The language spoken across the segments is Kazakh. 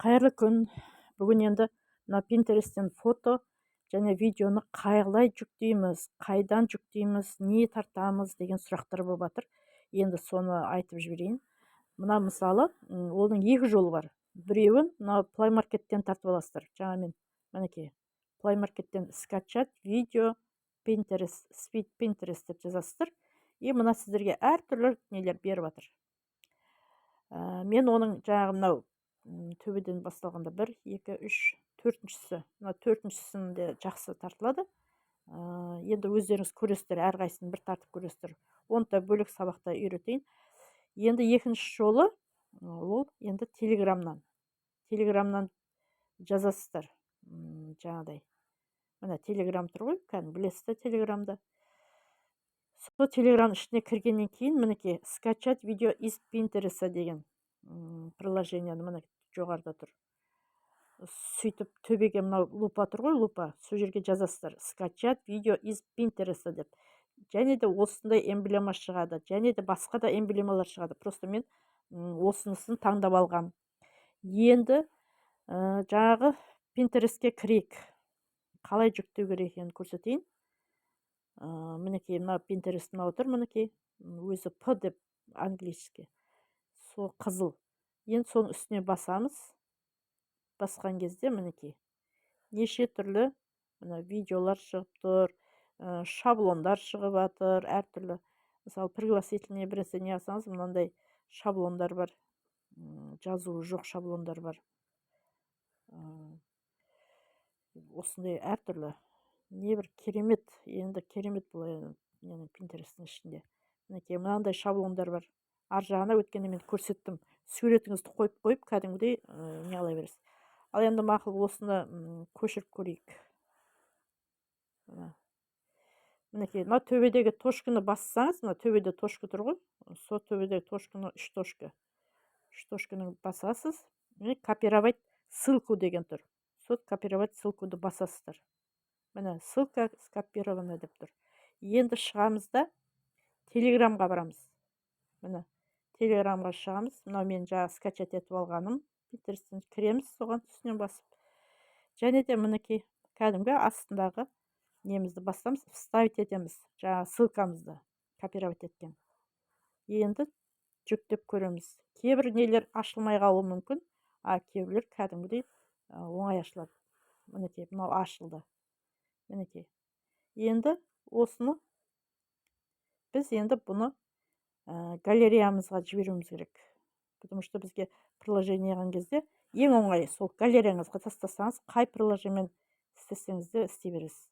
Қайырлы күн! Бүгін енді мына Пинтересттен фото және видеоны қалай жүктейміз, қайдан жүктейміз, не тартамыз деген сұрақтар болып жатыр. Енді соны айтып жіберейін. Мына, мысалы, оның екі жолы бар. Біреуін мына Play Маркеттен тартып аласыздар. Жаңа мен, мінекей, Play Маркеттен «скачать видео Pinterest speed Pinterest» деп жазасыздар, и мына сіздерге әртүрлі нелер беріп жатыр. Мен оның жаңағы мынау төбеден басталғанда бір, екі, үш, төртіншісі, мына төртіншісінде жақсы тартылады. Енді өздеріңіз көресіздер, әрқайсысын бір тартып көресіздер. Оны да бөлек сабақта үйретейін. Енді екінші жолы ол енді Телеграмнан жазасыздар. Жаңағыдай, мына Телеграм тұр ғой, кәдімгі білесіздер Телеграмды. Сол Телеграм ішіне кіргеннен кейін, мінекей, «скачать видео из Пинтереста» деген приложениені, міне, жоғарыда тұр. Сөйтіп төбеге мынау лупа тұр ғой, лупа, сол жерге жазасыздар «скачать видео из Пинтереста» деп. Және де осындай эмблема шығады, және де басқа да эмблемалар шығады. Просто мен осынысын таңдап алғам. Енді жаңағы Пинтерестке кірейік, қалай жүктеу керек екенін көрсетейін. Мінекей, мына Пинтерест мынау тұр, мінекей, өзі П деп английский, сол қызыл. Енді соның үстіне басамыз. Басқан кезде, мінекей, неше түрлі мына видеолар шығып тұр, шаблондар шығып жатыр әртүрлі. Мысалы, пригласительный, бір нәрсе не алсаңыз, мынандай шаблондар бар, жазуы жоқ шаблондар бар. Осындай әртүрлі небір керемет, енді керемет бұл ненің, Пинтересттің ішінде, мінекей, мынандай шаблондар бар. Ар жағына өткенде мен көрсеттім, суретіңізді қойып қойып, кәдімгідей не ала бересіз. Ал енді мақұл, осыны көшіріп көрейік. Мінекей, мына төбедегі точканы бассаңыз, мына төбеде точка тұр ғой, сол төбедегі точканы, үш точка, үш точканы басасыз. Міне, «копировать ссылку» деген тұр, сол «копировать ссылкуды» басасыздар. Міне, «ссылка скопирована» деп тұр. Енді шығамыз да, Телеграмға барамыз. Міне, Телеграмға шығамыз. Мынау мен жаңа скачать етіп алғаным Пинтересттен. Кіреміз соған үстінен басып және де, мінекей, кәдімгі астындағы немізді басамыз, вставить етеміз жаңағы ссылкамызды копировать еткен. Енді жүктеп көреміз. Кейбір нелер ашылмай қалуы мүмкін, а кейбіреулер кәдімгідей оңай ашылады. Мінекей, мынау ашылды, мінекей. Енді осыны біз енді бұны галереямызға жіберуіміз керек, потому что бізге приложение алған кезде ең оңай сол галереяңызға тастасаңыз, қай приложениемен істесеңіз де, істей бересіз.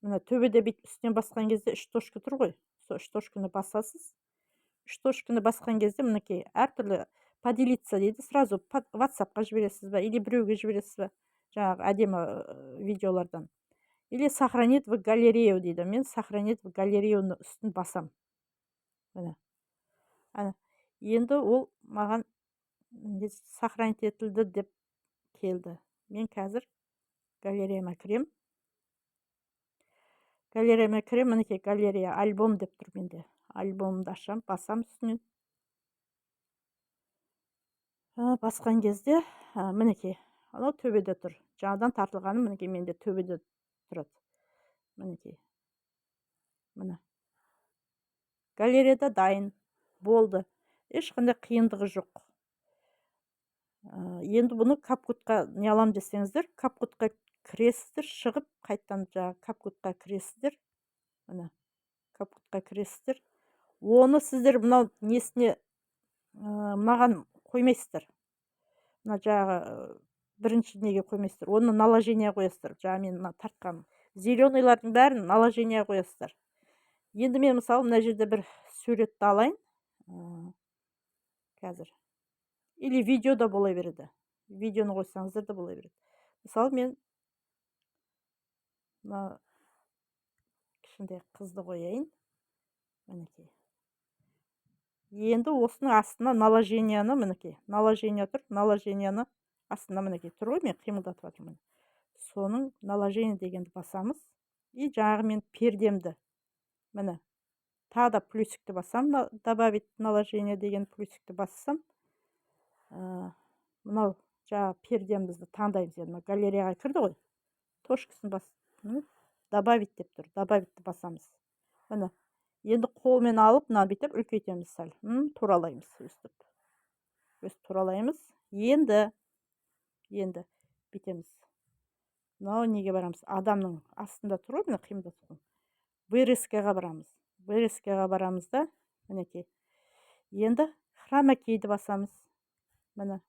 Мына төбеде бүйтіп үстінен басқан кезде үш точка тұр ғой, сол үш точканы басасыз. Үш точканы басқан кезде, мінекей, әртүрлі «поделиться» дейді. Сразу Ватсапқа жібересіз ба или біреуге жібересіз ба жаңағы әдемі видеолардан, или «сохранить в галерею» дейді. Мен «сохранить в галереюны» үстін басам. Міне, әне, енді ол маған «сохранить етілді» деп келді. Мен қазір галереяма кірем. Галереяма кірем, мінекей, «галерея», «альбом» деп тұр менде. Альбомды ашам, басам үстінен. Басқан кезде, мінекей, анау төбеде тұр жаңадан тартылғаны, мінекей, менде төбеде тұрады. Мінекей, міне, галереяда дайын болды, ешқандай қиындығы жоқ. Енді бұны Капкутқа не аламын десеңіздер, Капкутқа кіресіздер, шығып, қайтадан жаңағы Капкутқа кіресіздер. Міне, Капкутқа кіресіздер. Оны сіздер мынау несіне, мынаған қоймайсыздар, мына жаңағы бірінші неге қоймайсыздар, оны наложение қоясыздар. Жаңа мен мына тартқан зеленыйлардың бәрін наложение қоясыздар. Енді мен, мысалы, мына жерде бір суретті алайын қазір, или видео да бола береді, видеоны қойсаңыздар да бола береді. Мысалы, мен мына кішкентай қызды қояйын, мінекей. Енді осының астына наложенияны, мінекей, наложение тұр, наложенияны астында, мінекей, тұр ғой, мен қимылдатып жатырмын. Соның «наложение» дегенді басамыз. И жаңағы мен пердемді, міне, тағы да плюсикті басам, «добавить наложение» деген плюсикті бассам, мынау Жаңағы пердемізді таңдаймыз. Енді мына галереяға кірді ғой, точкасын бас, «Добавить» деп тұр, «Добавить» ті басамыз. Міне, енді қолмен алып, мынаны бүйтіп үлкейтеміз сәл, туралаймыз, өстіп, өстіп туралаймыз. Енді бүйтеміз, мынау неге барамыз? Адамның астында тұр ғой, мына қимылдатып, вырезкаға барамыз. Вырезкаға барамыз да, мінекей, енді хромакейді басамыз. Міне,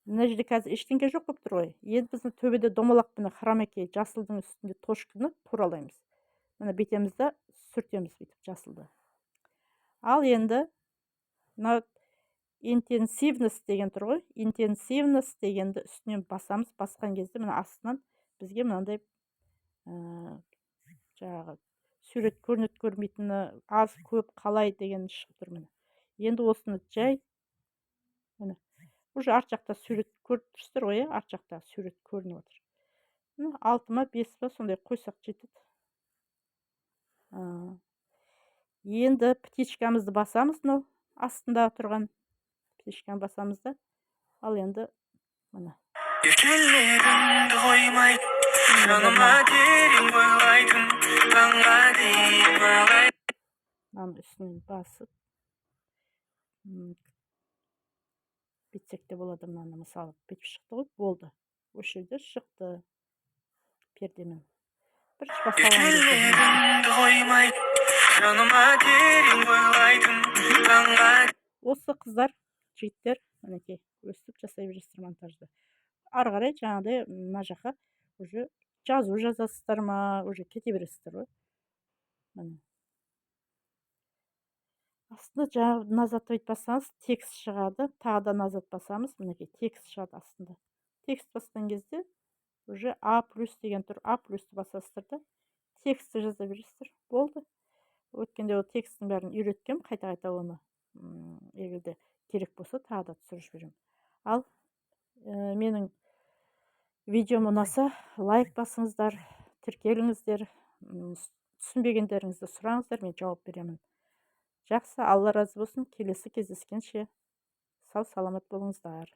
мына жерде қазір ештеңе жоқ болып тұр ғой. Енді біздің төбеде домалақ, міне, хромакей, жасылдың үстінде точканы туралаймыз. Міне, бүйтеміз да, сүртеміз бүйтіп жасылды. Ал енді мынау «Интенсивность» деген тұр ғой, «Интенсивность» дегенді үстінен басамыз. Басқан кезде, мына астынан бізге мынандай жаңағы сурет көрінеді, көрінбейтіні, аз, көп, қалай деген шығып тұр. Міне, енді осыны жай, міне, уже арт жақта сурет көріп тұрсыздар ғой, иә, арт жақта сурет көрініп отыр. Міне, алты ма, бес па, сондай қойсақ, жетеді. Енді птичкамызды басамыз, мынау астында тұрған птичканы басамыз да, ал енді міне. Еркелегімді қоймай, жаныма терең бойлайтын, таңға дейін ағай. Мынаның үстінен басып, бүйтсек те болады. Мынаны, мысалы, бүйтіп шықты ғой, болды, осы жерде шықты. Пердемен бірінші басталған кезде Еркелегімді қоймай, жаныма терең бойлайтын, таңға Осы, қыздар, жігіттер, мінекей, өстіп жасай бересіздер монтажды. Ары қарай жаңағыдай мына жаққа уже жазу жазасыздар ма, уже кете бересіздер ғой. Міне, астында жаңағы «Назад» бүйтіп бассаңыз, текст шығады. Тағы да «Назад» басамыз, мінекей, текст шығады астында. Текст басқан кезде уже «А плюс» деген тұр, «А плюсті» басасыздар да, текстті жаза бересіздер, болды. Өткенде ол тексттің бәрін үйреткенмін қайта қайта оны, егер де керек болса, тағы да түсіріп жіберемін. Ал менің видеом ұнаса, лайк басыңыздар, тіркеліңіздер, түсінбегендеріңізді сұраңыздар, мен жауап беремін. Жақсы, Алла разы болсын. Келесі кездескенше сау саламат болыңыздар.